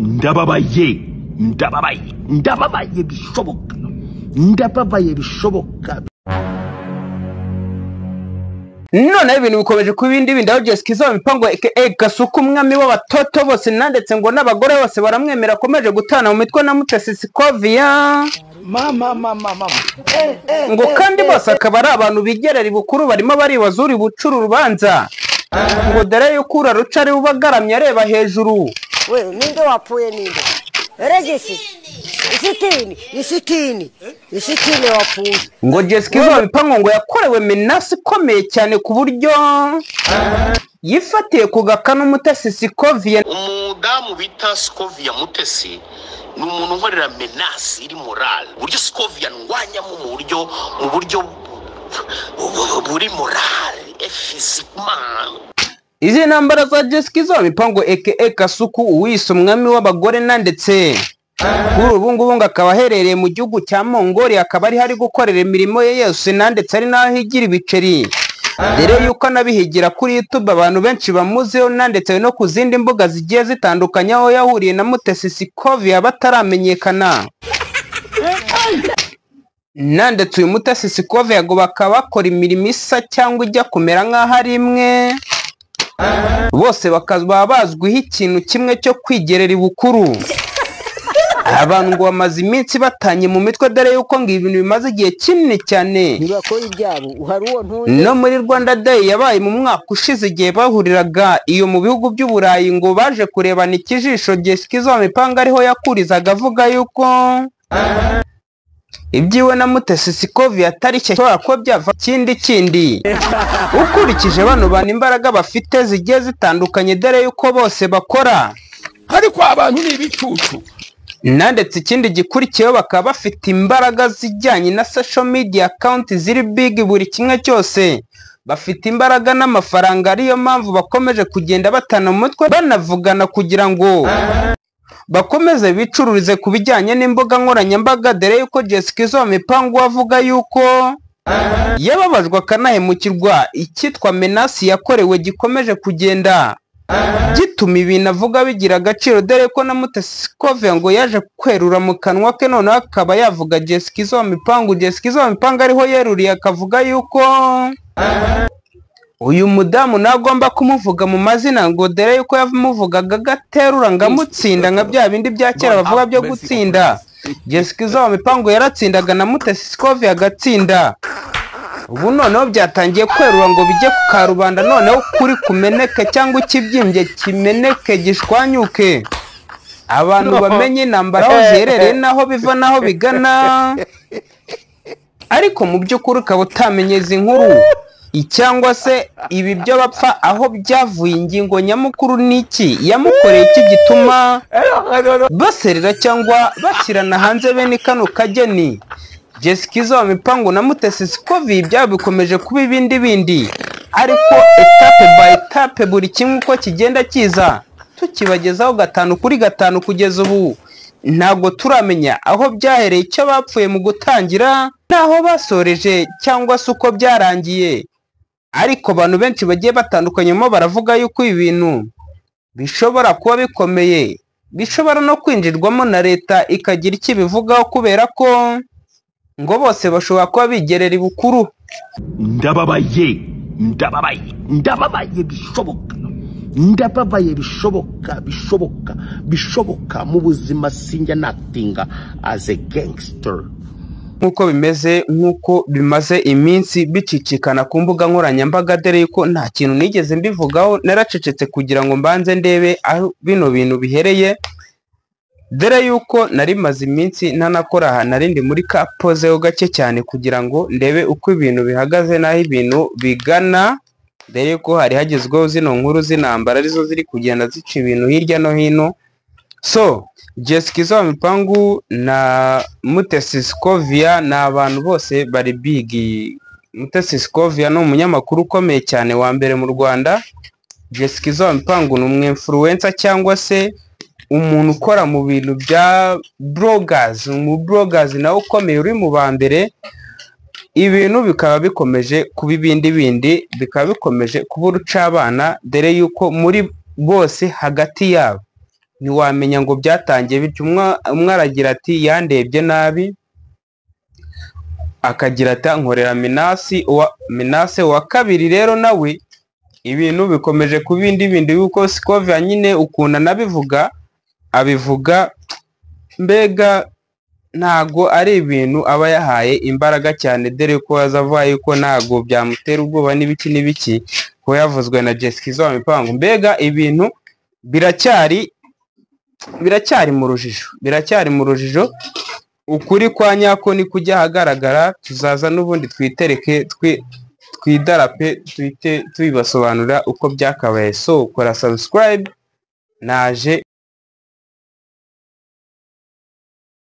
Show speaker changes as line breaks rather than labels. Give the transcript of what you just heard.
Ndababaye, ndababaye, ndababaye bishoboka, ndababaye bishoboka.
Noneho ibintu bikomeje kuba ibindi bindi, aho Jessica Izo Mipango aka Gasuku, umwami w'abatoto bose, nandetse ngo n'abagore bose baramwemera, akomeje gutana mu mitwe na Mutesi Scovia.
Mama, mama, mama.
Ngo kandi bose akaba ari abantu bigerera ibukuru, barimo baribaza uri bucura urubanza, ngo dore yuko uraruca ari ubagaramye areba hejuru.
We, ninde wapfuye? Ninde? Regisi isitini, isitini, isitini wapfuye.
Ngo Jessica Izo Mipango ngo yakorewe menace ikomeye cyane ku buryo yifatiye ku gakanu Mutesi Scovia.
Umudamu bita Scovia Mutesi ni umuntu unkorera menace iri morale, uburyo Scovia ndwanyamo mu buryo buri morale et physiquement.
Izi ntambara za Jessica Izo Mipango aka Kasuku, uwise umwami w'abagore, na ndetse kuri ubu ngubu ngo akaba aherereye mu gihugu cya Mongolia, akaba ariho ari gukorera imirimo ye yose, na ndetse ari n'aho higira ibiceri, dore yuko anabihigira kuri YouTube abantu benshi bamuziho, na ndetse no ku zindi mbuga zigiye zitandukanye, aho yahuriye na Mutesi Scovia bataramenyekana. Na ndetse uyu Mutesi Scovia ngo bakaba bakora imirimo isa cyangwa ijya kumera nk'aho ari imwe, bose bakaba bazwiho ikintu kimwe cyo kwigerera ibukuru. Abantu ngo bamaze iminsi batanye mu mitwe, dore yuko ngo ibintu bimaze igihe kinini cyane.
Ntibakora ibyabo, hari uwo ntunze.
No muri Rwanda Day yabaye mu mwaka ushize, igihe bahuriraga iyo mu bihugu by'Uburayi, ngo baje kurebana ikijisho, Jessica Izo Mipanga ariho yakurizaga avuga yuko ibyiwe na Mutesi Scovia atari cyo, ashobora kuba byava kindi kindi. Ukurikije bano bantu imbaraga bafite zigiye zitandukanye, dore yuko bose bakora,
Ariko abantu ni ibicucu.
Nandetse ikindi gikurikiyeho, bakaba bafite imbaraga zijyanye na social media account ziri big, buri kimwe cyose bafite imbaraga n'amafaranga, ariyo mpamvu bakomeje kugenda batana mu mutwe, banavugana kugira ngo bakomeze bicururize ku bijyanye n'imbuga nkoranyambaga, dore yuko Jessica Izo Mipango avuga yuko yababajwe akanahemukirwa, icyitwa menace yakorewe gikomeje kugenda gituma ibintu avuga bigira agaciro, dore ko na Mutesi Scovia ngo yaje kwerura mu kanwa ke, noneho akaba yavuga Jessica Izo Mipango. Jessica Izo Mipango ariho yeruriye akavuga yuko uyu mudamu ntagomba kumuvuga mu mazina, ngo dore yuko yamuvugaga agaterura ngo amutsinda, nka bya bindi bya kera bavuga byo gutsinda. Jessica Izo Mipango yaratsindaga na Mutesi Scovia agatsinda. Ubu noneho byatangiye kwerura ngo bijye ku karubanda, noneho kuri kumeneke cyangwa ikibyimbye kimeneke, gishwanyuke, abantu bamenye intambara aho ziherereye n'aho biva n'aho bigana. Ariko mu by'ukuri ukaba utamenye izi nkuru cyangwa se ibi byo bapfa aho byavuye. Ingingo nyamukuru ni iki? Yamukoreye iki gituma baserera cyangwa bashyirana hanze bene kano kageni? Jessica Izo Mipango na Mutesi Scovia ibyabo bikomeje kuba ibindi bindi, ariko étape by étape, buri kimwe uko kigenda kiza tukibagezaho gatanu kuri gatanu. Kugeza ubu ntabwo turamenya aho byahereye, icyo bapfuye mu gutangira n'aho basoreje cyangwa se uko byarangiye, ariko abantu benshi bagiye batandukanyemo baravuga yuko ibi bintu bishobora kuba bikomeye, bishobora no kwinjirwamo na leta ikagira icyo ibivugaho, kubera ko ngo bose bashobora kuba bigerera ibukuru.
Ndababaye, ndababaye, ndababaye bishoboka, ndababaye bishoboka, bishoboka, bishoboka. Mu buzima sinjya natinga as a gangster.
Nk'uko bimeze, nk'uko bimaze iminsi bicicikana ku mbuga nkoranyambaga, dore yuko nta kintu nigeze mbivugaho, naracecetse kugira ngo mbanze ndebe aho bino bintu bihereye, dore yuko nari maze iminsi ntanakora aha, nari ndi muri ka pause ho gake cyane kugira ngo ndebe uko ibintu bihagaze n'aho ibintu bigana, dore yuko hari hagezweho zino nkuru z'intambara arizo ziri kugenda zica ibintu hirya no hino. So Jessica Izo Mipangu na Mutesi Scovia ni abantu bose bari big. Mutesi Scovia ni umunyamakuru ukomeye cyane wa mbere mu Rwanda. Jessica Izo Mipangu ni umu influencer cyangwa se umuntu ukora mu bintu bya bloggers, umu bloggers nawe ukomeye uri mu ba mbere. Ibintu bikaba bikomeje kuba ibindi bindi, bikaba bikomeje kuba urucabana, dore yuko muri bose hagati yabo Ntiwamenya ngo byatangiye bityo. Umwe aragira ati yandebye nabi, akagira ati nkorera menace. Menace wa kabiri rero nawe ibintu bikomeje kuba indi bindi, yuko Scovia nyine ukuntu anabivuga, abivuga mbega ntago ari ibintu aba yahaye imbaraga cyane, dore ko aza avuga yuko ntago byamutera ubwoba n'ibiki n'ibiki, ko yavuzwe na Jessica wa mipango. Mbega ibintu biracyari mu rujijo, biracyari mu rujijo. Ukuri kwa nyako ni kujya ahagaragara, tuzaza n'ubundi twitereke twidarape, tuhite tubibasobanurira uko byakabaye. So kora subscribe, naje.